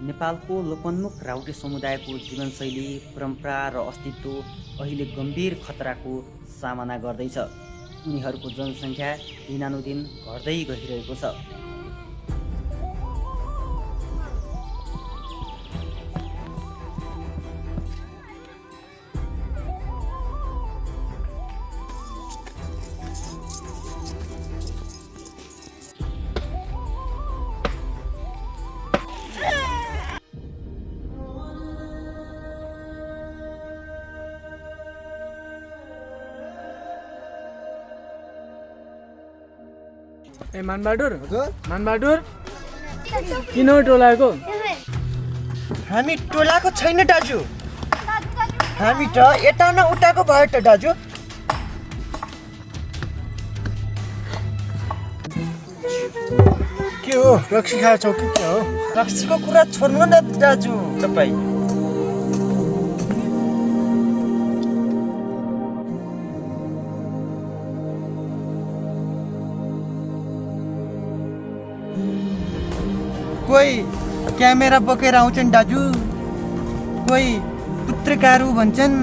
नेपालको लोकोन्मुख राउटे समुदायको जीवनशैली, परम्परा र अस्तित्व अहिले गम्भीर खतराको सामना गर्दैछ। उनीहरूको जनसङ्ख्या दिनानुदिन घट्दै गइरहेको छ। ए मानबहादुर मानबहादुर किन टोलाको? हामी टोलाको छैन दाजु, हामी त यता न उताको भयो त दाजु। के हो रक्सी खाएको छौ कि के हो? रक्सीको कुरा छोड्नु न दाजु तपाईँ। कोही क्यामेरा बोकेर आउँछन् दाजु, कोही पत्रकारहरू भन्छन्।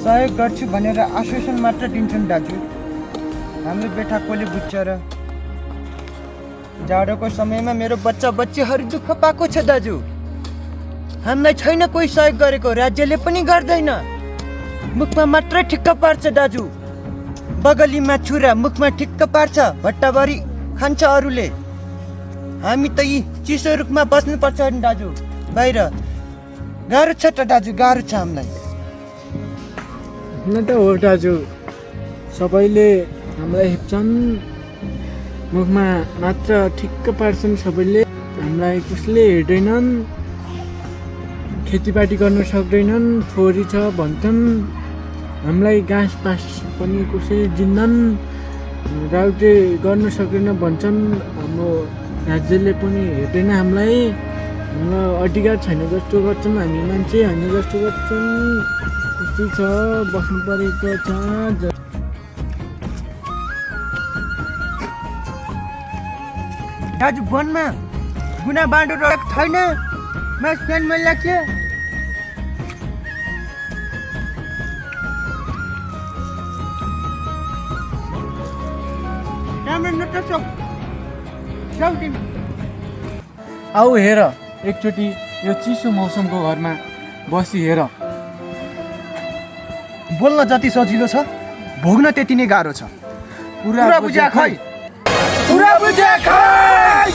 सहयोग गर्छु भनेर आश्वासन मात्र दिन्छन् दाजु। हाम्रो बेटा कसले बुझ्छ र? जाडोको समयमा मेरो बच्चा बच्चीहरू दुःख पाएको छ दाजु। हामीलाई छैन कोही सहयोग गरेको, राज्यले पनि गर्दैन। मुखमा मात्रै ठिक्क पार्छ दाजु। बगलीमा छुरा मुखमा ठिक्क पार्छ, भट्टाभरि खान्छ अरूले। हामी त यी चिसो रुखमा बस्नुपर्छ नि दाजु, बाहिर गाह्रो छ त दाजु, गाह्रो छ हामीलाई। न त हो दाजु, सबैले हामीलाई हेप्छन्, मुखमा मात्र ठिक्क पार्छन् सबैले। हामीलाई कसले हेर्दैनन्, खेतीपाती गर्न सक्दैनन्, छोरी छ भन्छन्। हामीलाई घाँस पास पनि कसैले दिन्नन्, राउटे गर्न सक्दैन भन्छन्। हाम्रो राज्यले पनि हेर्दैन हामीलाई, हाम्रो अधिकार छैन जस्तो गर्छन्, हामी मान्छे होइन जस्तो गर्छन्। त्यस्तै छ, बस्नु परेको छ। दाजु वनमा गुना बाँडो रहेको छैन, मास क्यानमा लाग्छ। राम्रो नटक जाऊ तिमी। आऊ हेर एकचोटि यो चिसो मौसमको घरमा बसी हेर। बोल्न जति सजिलो छ, भोग्न त्यति नै गाह्रो छ। पुरा बुझा खै, पुरा बुझा खै।